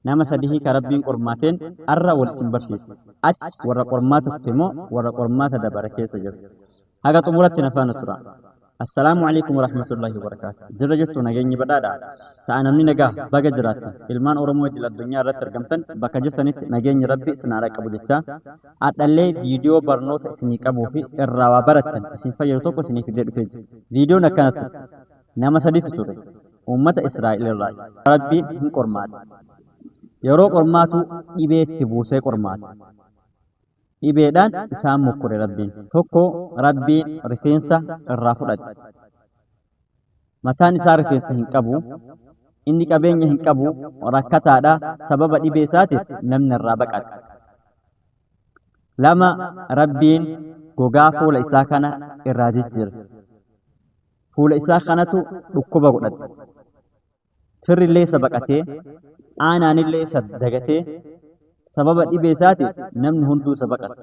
Nama sadihii ka Rabbiin qormaateen arra wal isin barsiisa. Ati warra qormaata kute moo warra qormaata dabare keessa jirta? Haga xumuratti na faana tura. Assalaamu alaikum warahmatullahi wabarakaatu. Jirra jirtu, nageenyi badhaadha. Sa'a namni nagaa baga jiraattan. Ilmaan Oromoo idil addunyaa irratti argamtan, bakka jirtanitti nageenyi Rabbi isin haa dhaqqabu jechaa. Hadhallee viidiyoo barnoota isinii qabuu fi irraa waa barattan isin fayyadu tokko isinii fidee dhufee jira. Viidiyoon akkana ture. Nama saditu ture. Uummata Israa'el irraa. Rabbiin hin qormaate. Yeroo qormaatu dhibee itti buusee qormaate. Dhibeedhaan isaan mokkore Rabbiin. Tokko, Rabbiin rifeensa irraa fudhate. Mataan isaa rifeensa hin qabu. Inni qabeenya hin qabu. Rakkataadha. Sababa dhibee isaatiif namni irraa baqate. Lama, Rabbiin gogaa fuula isaa kana irraa jijjiire. Fuula isaa kanatu dhukkuba godhate. Firri illee isa baqatee, aanaan illee isa dagatee, sababa dhibee isaatiif namni hunduu isa baqate.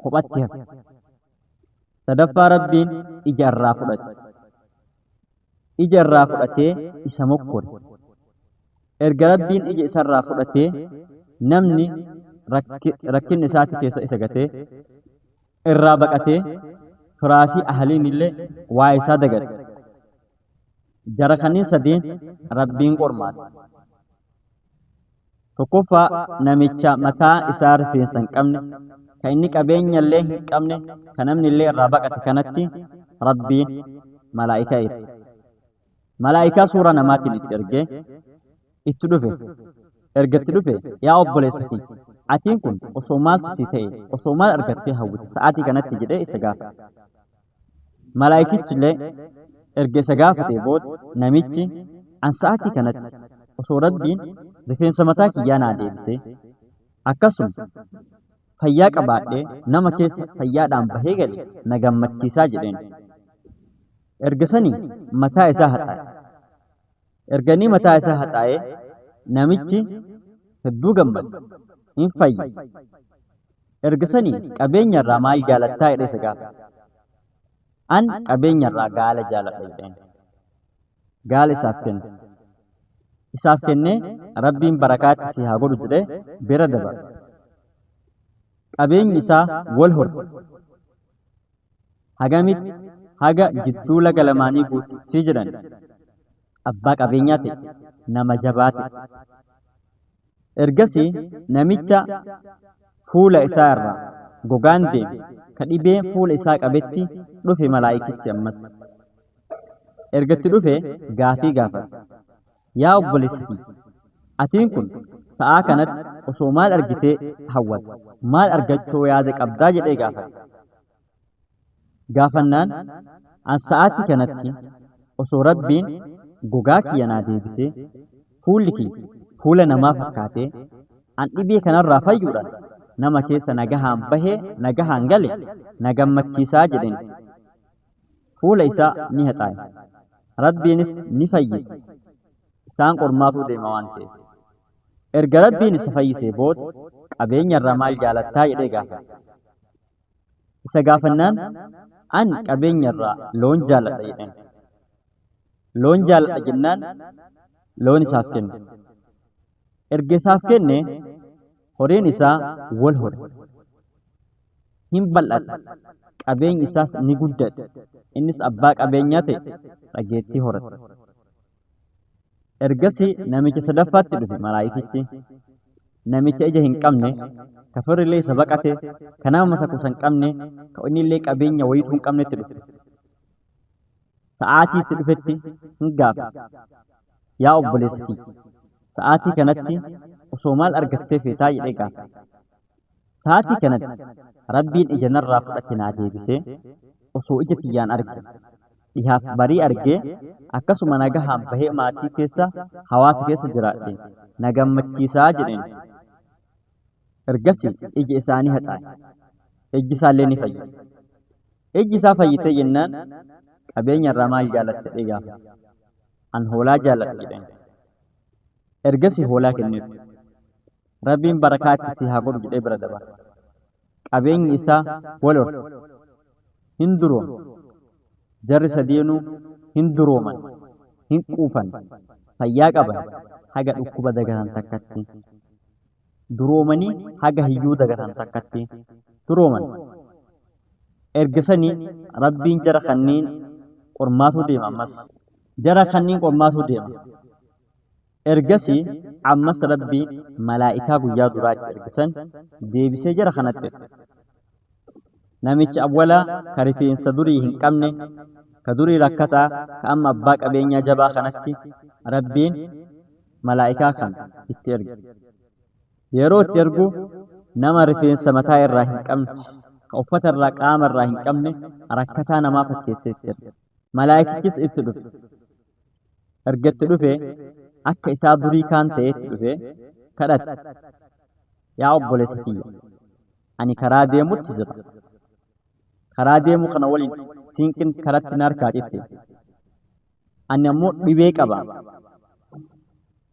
Kophatti hafe. Sadaffaa, Rabbiin ija irraa fudhate. Ija irraa fudhatee isa mokkore. Erga Rabbiin ija isarraa fudhatee, namni rakkinni isaati keessa isa gatee irraa baqatee, firaa fi ahaliin illee waa isaa dagate. Jara kanneen sadeen Rabbiin qormaate. Tokkoffaa, namicha mataa isaa rifeensa hin qabne, ka inni qabeenya illee hin qabne, ka namni illee irraa baqate kanatti Rabbiin malaa'ikaa erge. Malaa'ikaa suuraa namaatiin itti ergee itti dhufe. Erga itti dhufe, "Yaa obboleessa kiyya, atiin kun osoo maaltu si ta'e, osoo maal argattee hawwite sa'aatii kanatti?" jedhee isa gaafate. Malaa'ikichi illee erga isa gaafatee booda, namichi, "An sa'aatii kanatti osoo Rabbiin rifeensa mataa kiyyaa naa deebisee, akkasuma fayyaa qabaadhee nama keessa fayyaadhaan bahee gale na gammachiisaa" jedheen. Erga sanii mataa isaa haxaa'e. Erga inni mataa isaa haxaa'ee, namichi hedduu gammade. Hin fayye. Erga sanii, "Qabeenya irraa maal jaalattaa?" jedhee isa gaafate. "An qabeenya irraa gaala jaaladha" jedheen. Gaala isaaf kenne. Isaaf kennee, "Rabbiin barakaatti si haa godhu" jedhee bira dabare. Qabeenyi isaa wal horte. Hagamitti? Haga jidduu laga lamaanii guututti jedhan. Abbaa qabeenyaa ta'e, nama jabaa ta'e. Ergasii namicha fuula isaa irraa gogaan deeme, ka dhibeen fuula isaa qabetti dhufe malaa'ikichi ammas. Erga itti dhufe gaafii gaafate. "Yaa obboleessa kiyya, atiin kun sa'aa kanatti osoo maal argitee hawwata, maal argachuu yaada qabdaa?" jedhee gaafate. Gaafannaan, "An sa'aatii kanatti osoo Rabbiin gogaa kiyya naa deebisee, fuulli kiyya fuula namaa fakkaatee, an dhibee kanarraa fayyuudhaan nama keessa nagahaan bahee nagahaan gale na gammachiisaa" jedheen. Fuula isaa ni haxaa'e. Rabbiinis ni fayyise. Isaan qormaatuu deema waan ta'eef. Erga Rabbiin isa fayyisee booda, "Qabeenya irraa maal jaalattaa?" jedhee gaafate. Isa gaafannaan, "An qabeenya irraa loon jaaladha" jedheen. Loon jaaladha jennaan loon isaaf kenne. Erga isaaf kenne, horiin isaa wal hore. Hin bal'ate. Qabeenyi isaas ni guddate. Innis abbaa qabeenyaa ta'e, dhageettii horate. Ergasii namicha sadaffaatti dhufe malaa'ikichi. Namicha ija hin qabne, ka firrillee isa baqate, ka nama masakuusa hin qabne, ka inni illee qabeenya wayiituu hin qabnetti dhufe. Sa'aatii itti dhufetti hin gaafate. "Yaa obboleessa kiyya, sa'aatii kanatti osoo maal argattee feetaa?" jedhee gaafate. "Sa'aatii kanatti Rabbiin ija narraa fudhate naa deebisee, osoo ija tiyyaan arge, dhihaaf barii argee, akkasuma nagahaan bahee maatii keessa, hawaasa keessa jiraadhe na gammachiisaa" jedheen. Ergasii ija isaanii haxaa'e. Ijji isaallee ni fayyite. Ijji isaa fayyitee jennaan, "Qabeenya irraa maal jaalatta?" jedhee gaafate. "An hoolaa jaaladha" jedheen. Ergasii hoolaa kenneef. "Rabbiin barakaa itti si haa godhu" jedhee bira dabare. Qabeenyi isaa wal horte. Hin duroome. Jarri sadeenuu hin durooman, hin quufan, fayyaa qaban haga dhukkuba dagatan takkatti. Duroomanii haga hiyyuu dagatan takkatti durooman. Erga sanii Rabbiin jara kanniin qormaatuu deema ammas. Jara kanniin qormaatuu deema. Ergasii ammas Rabbiin malaa'ikaa guyyaa duraa itti erge san deebisee jara kanatti erge. Namicha awwalaa ka rifeensa durii hin qabne, ka durii rakkataa, ka amma abbaa qabeenyaa jabaa kanatti Rabbiin malaa'ikaa kana itti erge. Yeroo itti ergu nama rifeensa mataa irraa hin qabne, ka uffata irraa qaama irraa hin qabne rakkataa namaa fakkeessee itti erge. Malaa'ikichis itti dhufe. Erga itti dhufe akka isaa durii kaan ta'ee itti dhufe kadhate. Yaa obboleessa kiyya, ani karaa deemutti jira. Karaa deemuu kana waliin siinqin karatti na harkaa citte. Ani ammoo dhibee qaba.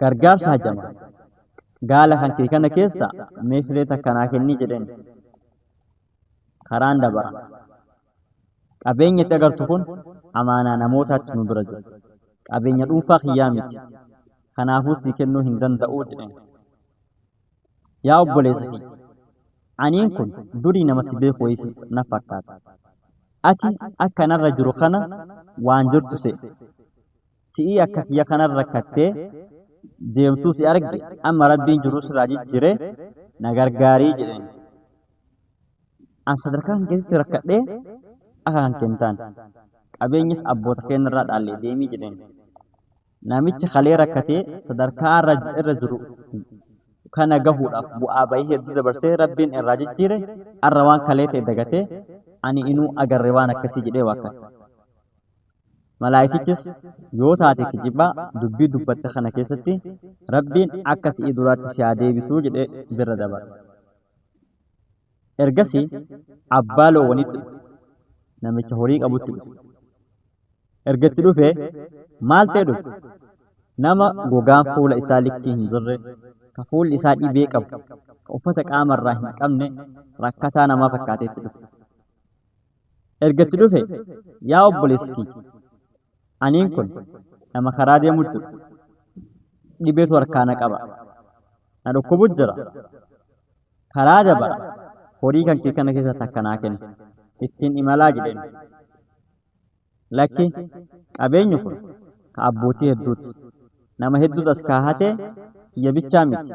Gargaarsa hajama. Gaala kan kee kana keessa mee filee takka naa kennii jedheen. Karaan dabara. Qabeenya itti agartu kun amaanaa namootaatti nu bira jira. Qabeenya dhuunfaa kiyyaa miti. Kanaafuu sii kennuu hin danda'uu jedheen. Yaa obboleessa kiyya, aniin kun durii nama si beeku wayii na fakkaata. Ati akka narra jiru kana waan jirtu se'e. Si'ii akka kiyya kanarra rakkattee deemtuu si arge amma Rabbiin jiruu sirraa jijjiire na gargaarii jedheen. An sadarkaa kan keessatti rakkadhee akka kan kee hin taane. Qabeenyas abboota keenyarraa dhaallee deemii jedheen. Namichi kalee rakkatee sadarkaa irra jiru kana gahuudhaaf bu'aa bahii hedduu dabarsee Rabbiin irraa jijjiire arra waan kalee ta'e dagatee ani inuu agarre waan akkasii jedhee waakkate. Malaayikichis yoo taate kijibaa dubbii dubbatte kana keessatti Rabbiin akka si'ii duraatti si haa deebisuu jedhee bira dabara. Ergasii abbaa loowwanitti dhufe. Namicha horii qabutti dhufe. Erga itti dhufee maal ta'e dhufe? Nama gogaan fuula isaa likkii hin jirre, ka fuulli isaa dhibee qabu, ka uffata qaama irraa hin qabne rakkataa namaa fakkaatee itti dhufe. Erga itti dhufe yaa obboleessi kiyya, aniin kun nama karaa deemu jiru. Dhibeetu harkaa na qaba. Na dhukkubu jira. Karaa dabara horii kan kee kana keessa takka naa kenni. Ittiin imalaa jedheen. Lakki qabeenyi kun ka abbootii hedduuti. Nama hedduutu as kaahate kiyya bichaa miti.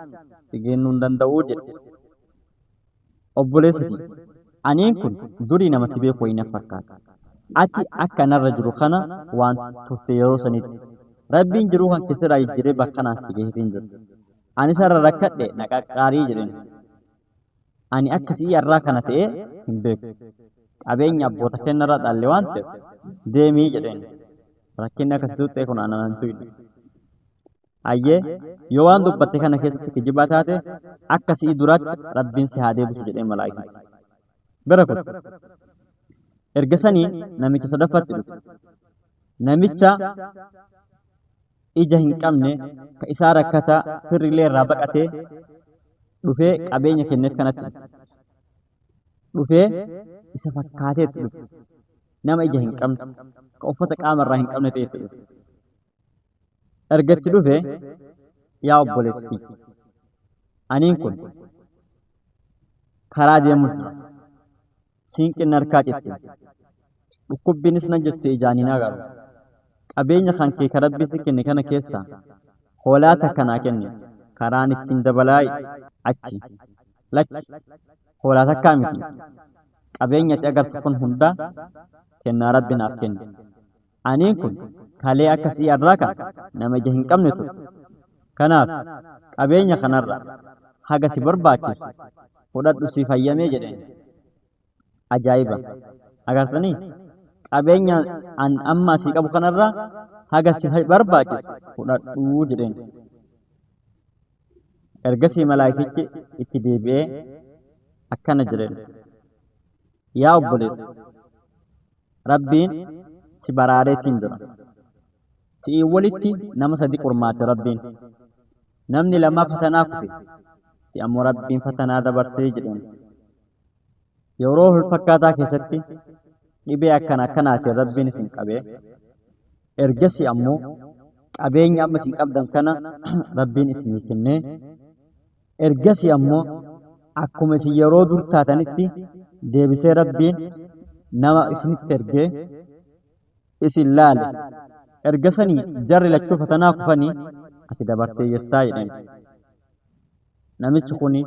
Si geennuu hin danda'uu jedhe. Obboleessi kiyya, aniin kun durii nama si beeku wayii na fakkaata. Ati akka narra jiru kana waan turte yeroo sanitti. Rabbiin jiruu kan kee sirraa jijjiiree bakka kanaan si gaheetiin jira. Ani isarra rakkadhe na qaqqaarii jedheen. Ani akka si'ii arraa kana ta'ee hin beeku. Qabeenya abboota kennarraa dhaalle waan ta'eef deemii jedheen. Rakkinni akka si tuqxee kun ana nan tuyne. Hayyee yoo waan dubbatte kana keessatti kijibaa taate akka si'ii duraatti Rabbiin si haa deebisu jedheen malaa'ikichi. Bira kute. Erga sanii namicha sadaffaatti dhufe. Namicha ija hin qabne ka isaa rakkataa firrillee irraa baqatee dhufee qabeenya kenneef kanatti dhufe. Dhufee isa fakkaateetti dhufe. Nama ija hin qabne ka uffata qaama irraa hin qabne ta'etti dhufe. Erga itti dhufe yaa obboleessa kiyya aniin kun karaa deemu jira. Siinqin harkaa citte. Dhukkubbiinis na jirti ijaan hin agarru. Qabeenya kan kee ka Rabbi si kenne kana keessaa hoolaa takka naa kenni. Karaan ittiin dabalaayi achi. Lakki hoolaa takkaa miti. Qabeenya ati agartu kun hunda kennaa Rabbi naaf kenne. Aniin kun kalee akka si'ii arraa kana nama ija hin qabne ture. Kanaaf qabeenya kanarra haga si barbaachisu fudhadhu siif hayyamee jedheen. Ajaa'iba! Agartanii? Qabeenya an amma asii qabu kanarra haga si barbaachisu fudhadhu jedheen. Ergasii malaayikichi itti deebi'ee akkana jedheen. Yaa obboleessa, Rabbiin si baraareetiin jira. Si'iin walitti nama sadi qormaate Rabbiin. Namni lamaa fatanaa kufe, si ammoo Rabbiin fatanaa dabarsee jedheen. Yeroo walfakkaataa keessatti dhibee akkana akkanaatiin Rabbiin isin qabee, ergasii ammoo qabeenya amma isin qabdan kana Rabbiin isinii kennee. Ergasii ammoo akkuma isin yeroo dur taatanitti deebisee Rabbiin nama isinitti ergee isin laale. Erga sanii jarri lachuu fatanaa kufanii ati dabartee jirtaa jedheen. Namichi kuni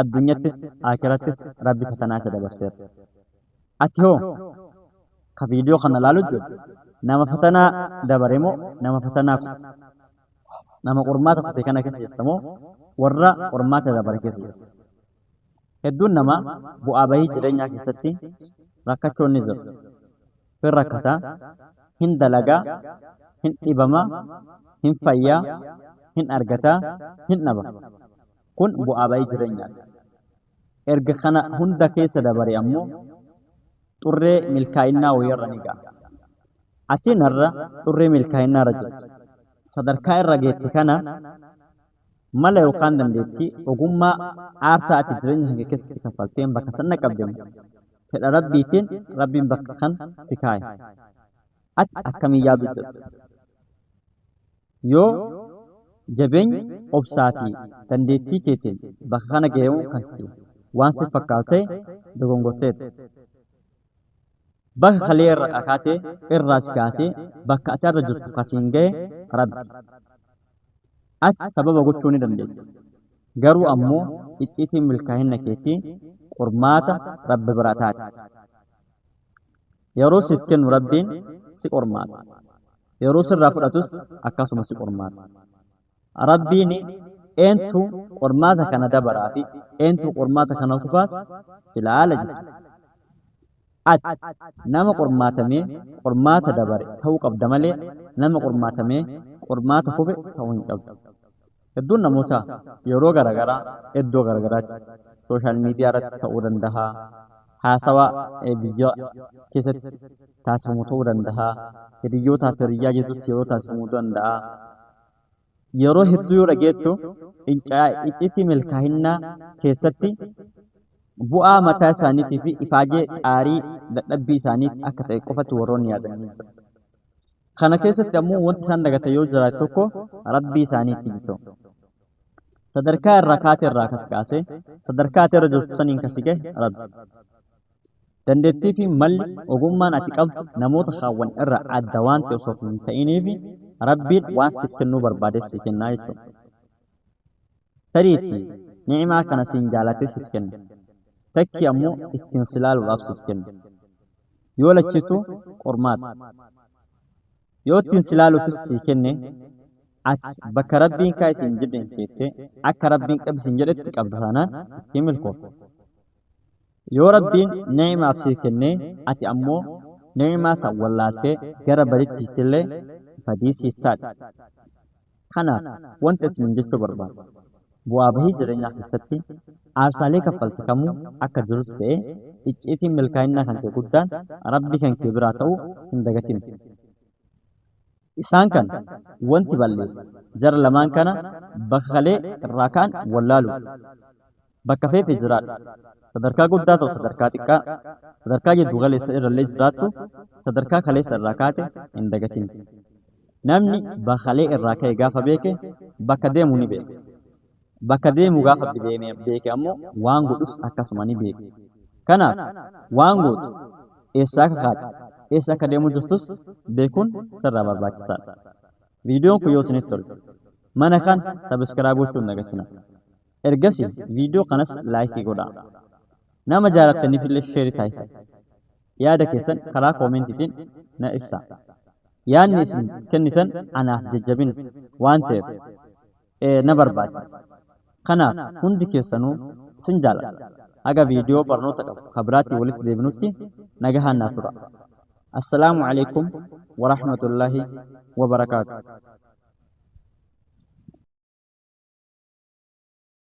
addunyattis aakirattis Rabbi fatanaa isa dabarseera. Ati hoo ka viidiyoo kana laalu jirtu nama fatanaa dabare moo nama fatanaa kufe? Nama qormaata kufe kana keessa jirta moo warra qormaata dabare keessa jirta? Hedduun namaa bu'aa bahii jireenyaa keessatti rakkachuun ni jira. Hin rakkataa, hin dalagaa, hin dhibamaa, hin fayyaa, hin argataa, hin dhaba. Kun bu'aa bahii jireenyaati. Erga kana hunda keessa dabare ammoo xurree milkaa'innaa wayirra ni ga'a. Atiin har'a xurree milkaa'innaa irra jirtu. Sadarkaa irra geette kana mala yookaan dandeettii ogummaa aarsaa ati jireenya kee keessatti kaffalteen bakka sana qabde fedha Rabbiitiin Rabbiin bakka kan si kaa'e. Ati akkamiin yaadu jirta? Yoo jabeenya obsaa fi dandeettii keetiin bakka kana ga'uu kan waan si fakkaatu ta'e dogongorteetta. Bakka kalee irra kaatee irraa si kaasee bakka ati irra jirtu kasiin ga'e Rabbi. Ati sababa gochuu ni dandeessa. Garuu ammoo icciitiin milkaa'ina keetii qormaata Rabbi bira taati. Yeroo siif kennu Rabbiin si qormaata. Yeroo sirraa fudhatus akkasuma si qormaata. Rabbiin eentu qormaata kana dabaraa fi eentu qormaata kana kufaas si laala jechuudha. Ati nama qormaatamee qormaata dabare ta'uu qabda malee nama qormaatamee qormaata kufe ta'uu hin qabdu. Hedduun namoota yeroo garaagaraa iddoo garaagaraatti sooshaal miidiyaa irratti ta'uu danda'a. Haasawaa biyya keessatti taasifamu ta'uu danda'a. Hiriyyootaa fi hiriyyaa gidduutti yeroo taasifamuu danda'a. Yeroo hedduu yoo dhageettu icciitii milkaa'innaa keessatti bu'aa mataa isaaniitii fi ifaajee xaarii dadhabbii isaaniif akka ta'e qofatti warroonni yaadanii jiru. Kana keessatti ammoo wanti isaan dagatan yoo jiraate tokko Rabbii isaaniitti jechuudha. Sadarkaa irraa kaate irraa kas kaasee sadarkaa ati irra jirtu saniin kasi gahe Rabbi. Dandeettii fi malli ogummaan ati qabdu namoota kaawwan irraa adda waan ta'e osoo hin ta'iniif Rabbiin waan siif kennuu barbaadeef si kennaa jechuudha. Tariitii ni'imaa kana siin jaalatee siif kenna. Takki ammoo ittiin si laaluudhaaf siif kenna. Yoo lachiitu qormaata. Yoo ittiin si laaluufis sii kenne ati bakka Rabbiin kaa'e siin jedhe hin keettee akka Rabbiin qabi siin jedhetti qabda taanaan ittiin milkoofta. Yoo Rabbiin ni'imaaf sii kennee ati ammoo ni'imaa san wallaaltee gara baditti illee badii siif taati. Kanaaf wanta isiniin jechuu barbaadu bu'aa bahii jireenyaa keessatti aarsaalee kaffalte kamuu akka jirus ta'e icciitiin milkaa'innaa kan kee guddaan Rabbi kan kee biraa ta'uu hin dagatin. Isaan kana wanti balleessu jara lamaan kana bakka kalee irraa ka'an wallaaluudha. Bakka feete jiraadhu. Sadarkaa guddaa ta'u sadarkaa xiqqaa, sadarkaa giddu galeessa irrallee jiraattu sadarkaa kaleessa irraa kaate hin dagatin. Namni bakka kalee irraa ka'e gaafa beeke bakka deemu ni beeka. Bakka deemu gaafa beeke ammoo waan godhus akkasuma ni beeka. Kanaaf waan gootu eessaa akka kaate eessa akka deemuu jirtus beekuun sirraa barbaachisaadha. Viidiyoon kun yoo isinitti tole mana kan sabiskiraayib gochuu hin dagatinaa. Ergasii viidiyoo kanas laayikii godhaa. Nama jaalattaniif illee sheerii taasisaa. Yaada keessan karaa koomentiitiin na ibsaa. Yaadni isin kennitan anaaf jajjabina waan ta'eef na barbaachisa. Kanaaf hundi keessanuu isin jaaladha. Haga viidiyoo barnoota qabu ka biraatiin walitti deebinutti nagahaan naa tura. Assalaamu alaikum wa rahmatullahi wa barakaatu.